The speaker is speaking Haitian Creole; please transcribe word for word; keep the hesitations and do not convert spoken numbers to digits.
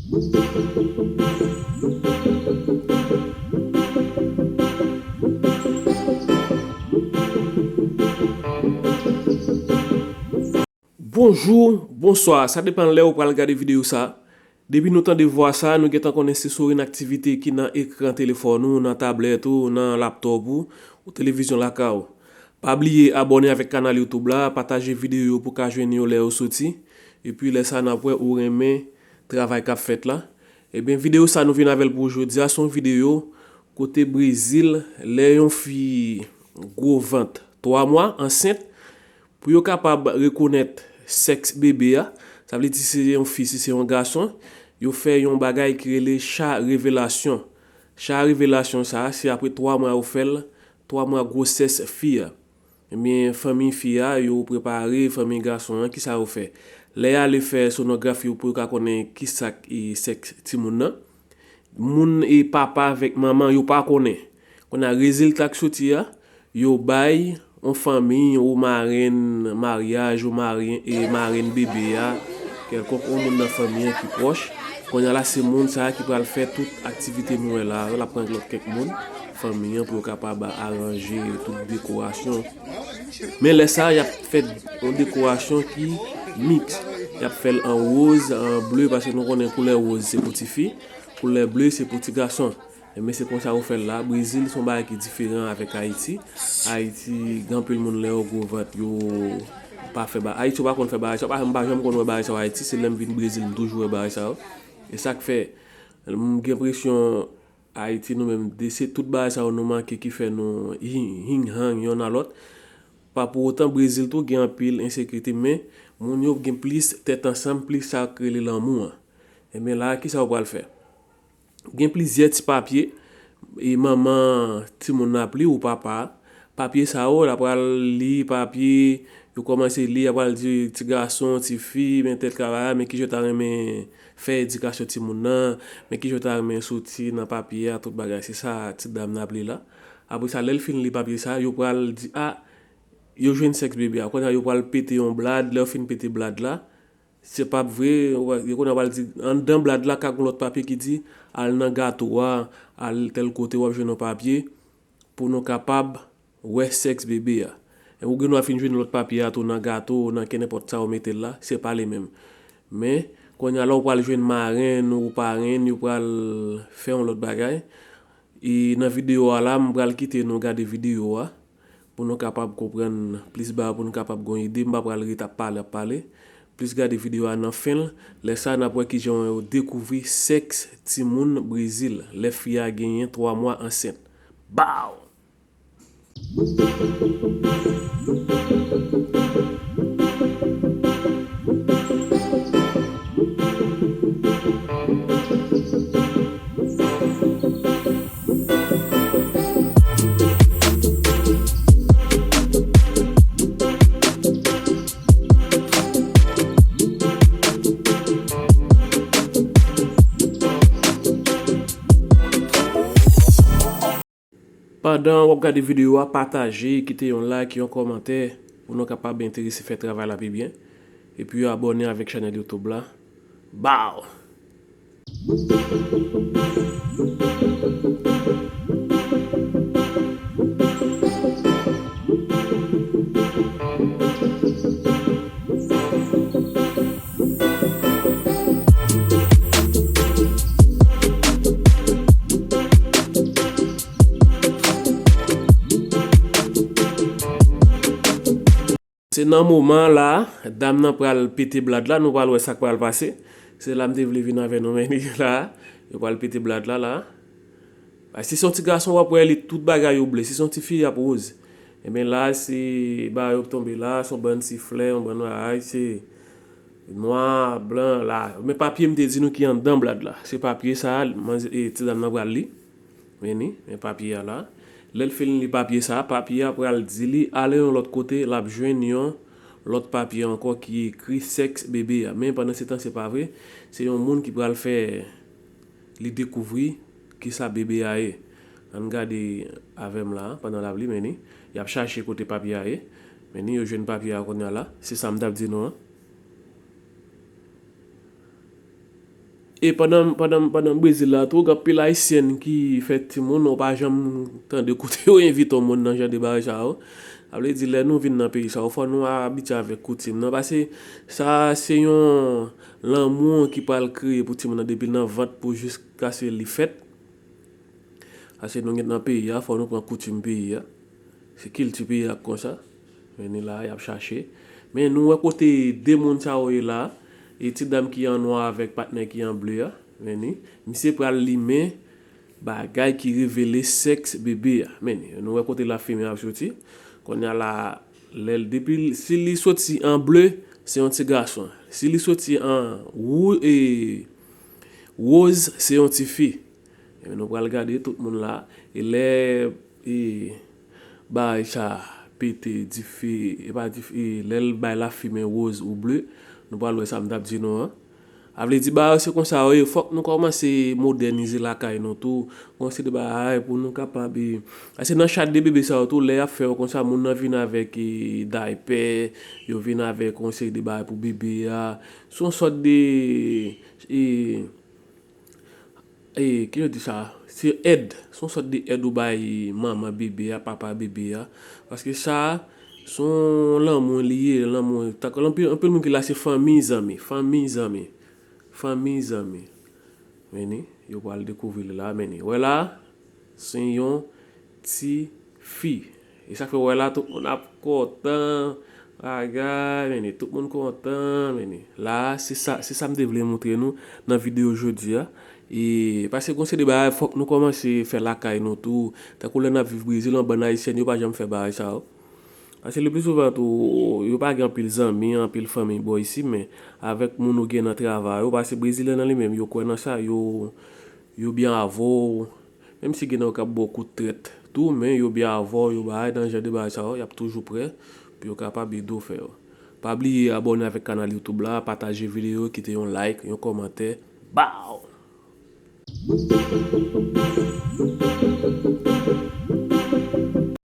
Bonjou, bonswa, sa depann lè ou pral gade videyo sa. Depi nou tande vwa sa, nou gentan konnen se sou enn aktivite ki nan ekran telefòn ou, nan tablèt ou, nan laptòp ou, ou televizyon lakay ou. Pa bliye abòne avèk kanal YouTube la, pataje videyo yo pou ka jwenn yo lè yo soti. Epi lè sa n ap wè ou renmen travay k ap fèt la. Ebyen, videyo sa nou vin avè l pou jodi a, se yon videyo kote Brezil, lè yon fi gwo vant, twa mwa, ansent, pou yo kapab rekonèt sèks bebe a, sa vle di si se yon fi, si se yon gason, yo fè yon bagay ki rele cha revelasyon. Cha revelasyon sa a, se apre twa mwa yo fè l, twa mwa gwosès fi a. Ebyen, fanmi fi a, yo prepare fanmi gason an, kisa yo fè? Lè y ale fè sonografi pou yo ka konnen kisa k, e, sèks timoun nan, moun e papa avèk manman yo pa konnen. Kounye a, rezilta k soti a, yo bay yon fanmi, yon marenn maryaj, yon marenn, e marenn bebe a, kèlkonk yon moun nan fanmi an ki pwòch. Kounye a la, se moun sa a ki pral fè tout aktivite nou wè la a, l ap pran lòt kèk moun, fanmi an, pou yo kapab aranje tout dekorasyon. Men lè sa a, y ap fè yon dekorasyon ki miks. Y ap fè l an woz, an ble, paske nou konnen koulè woz se pou tifi, koulè ble se pou ti gason. Ebyen, se konsa yo fè l la. Brezil se yon bagay ki diferan avèk Ayiti. Ayiti, gen anpil moun lè yo gwo vant, yo pa fè ba-, Ayiti yo pa konn fè bagay sa yo. Pa, m pa janm konn wè bagay sa yo Ayiti. Se lè m vin Brezil, m toujou wè bagay sa yo. E sa k fè, m gen enpresyon Ayiti, nou menm, de se tout bagay sa yo nou manke ki fè nou hi-, hing-hang yonn a lòt. Pa pou otan, Brezil tou gen anpil ensekirite, men moun yo gen plis tèt ansanm, plis sa k rele lanmou an. Ebyen, la a, kisa yo pral fè? Gen plizyè ti papye, e manman timoun nan ap li ou papa a. Papye sa yo, l ap pral li papye, yo kòmanse li, y ap pral di ti gason, ti fi, men tèl travay la, men kijan w ta renmen fè edikasyon timoun nan, men kijan w ta renmen soti nan papye a, tout bagay. Se sa ti dam nan ap li la. Apre sa, lè l fin li papye sa, yo pral di, a, yo jwenn sèks bebe a. Kounye a, yo pral pete yon blad, lè yo fin pete blad la, se p ap vre, yo kounye a pral di, anndan blad la, ka gen lòt papye ki di, al nan gato a, al tèl kote, w ap jwenn yon papye pou nou kapab wè sèks bebe a. E ou gen dwa fin jwenn lòt papye a tou nan gato, nan kenenpòt sa yo mete l la, se pa li menm. Men, kounye a la ou pral jwenn marenn ou parenn, yo pral fè yon lòt bagay. E nan videyo a la, m pral kite nou gade videyo a pou nou kapab konprann plis bagay, pou nou kapab gon ide. M pa pral ret ap pale, ap pale. Plis gade videyo a nan fen l. Lè sa, n ap wè kijan yo dekouvri sèks timoun Brezil lè fi a genyen twa mwa ansent. Baw! Pandan w ap gade videyo a, pataje, kite yon like, yon kòmantè pou nou kapab enterese fè travay la pi byen. Epi abòne avèk chanèl YouTube la. Baw! Se nan moman la, dam nan pral pete blad la, nou pral wè sa k pral pase. Se la m te vle vin avè nou, men li la, yo pral pete blad la, la. Paske si se yon ti gason, w ap wè li tout bagay yo ble. Si se yon ti fi, y ap woz. Ebyen la, se bagay yo tonbe la, se yon bann ti flè, yon bann bagay, se nwa, blan, la. Men papye m te di nou ki anndan blad la. Se papye sa a, manze, e, ti dam nan pral li. Men ni, men papye a la. Lè l fin li papye sa a, papye a pral di li ale yon lòt kote, l ap jwenn yon lòt papye ankò ki ekri sèks bebe a. Men pandan se tan, se pa vre. Se yon moun ki pral fè li dekouvri kisa bebe a ye. Ann gade avè m la, pandan l ap li, men ni, y ap chache kote papye a ye. Men ni, yo jwenn papye a kounye a la. Se sa m t ap di nou an. E pandan, pandan, pandan Brezil la tou, gen anpil Ayisyèn ki fè timoun, ou pa janm tande kote yo envite yon moun nan jan de bagay sa yo. Sa vle di, lè nou vin nan peyi sa yo, fò nou abitye avèk koutim nan. Paske sa se yon lanmou ki pral kreye pou timoun nan depi nan vant pou jiskaske li fèt. Paske nou gen nan peyi a, fò nou pran koutim peyi a. Se kilti peyi a konsa. Men ni la, y ap chache. Men nou wè kote de moun sa yo ye la. E ti dam ki an nwa avèk patnè ki an ble a. Men ni. Misye pral limen bagay ki revele sèks bebe a. Men ni. Nou wè kote lafimen ap soti. Kounye a la, lè l depi l- si li soti an ble, se yon ti gason. Si li soti an wou- e, woz, se yon ti fi. Ebyen, nou pral gade tout moun la. E lè e, bagay sa pete, dife, e pa dife, e, lè l bay lafimen woz ou ble, nou pral wè sa m t ap di nou an. A vle di, bagay yo se konsa yo ye, fòk nou kòmanse modènize lakay nou tou. Kòmanse de bagay pou nou kapab, e, paske nan chat de bebe sa yo tou, lè y ap fè yo konsa, moun nan vin avèk, e, daypè, yo vin avèk yon seri de bagay pou bebe a. Se yon sòt de, e, e, ki yo di sa? Se èd. Se yon sòt de èd ou bay manman bebe a, papa bebe a. Paske sa, se yon lanmou li ye, lanmou. Tankou anpil, anpil moun ki la se fanmi, zanmi, fanmi, zanmi, fanmi, zanmi. Men ni, yo pral dekouvri li la, men ni. Wè la, se yon ti fi. E sa k fè wè la, tout moun ap kontan. Bagay, men ni, tout moun kontan, men ni. La, se sa, se sa m te vle montre nou nan videyo jodi a. E, paske gon seri de bagay, fòk nou kòmanse fè lakay nou tou. Tankou lè n ap viv Brezil, yon bann Ayisyèn, yo pa janm fè bagay sa yo. Paske le pli souvan tou, yo pa gen anpil zanmi, anpil fanmi bò isi, men avèk moun ou gen nan travay ou, paske Brezilyen nan li menm, yo kwè nan sa, yo, yo byen avè w, menm si gen nan yo k ap ba w kout trèt tou, men yo byen avè w, yo bagay nan jan de bagay sa yo, y ap toujou prè pou yo kapab ede w fè yo. Pa bliye abòne avèk kanal YouTube la, pataje videyo, kite yon like, yon kòmantè. Baw!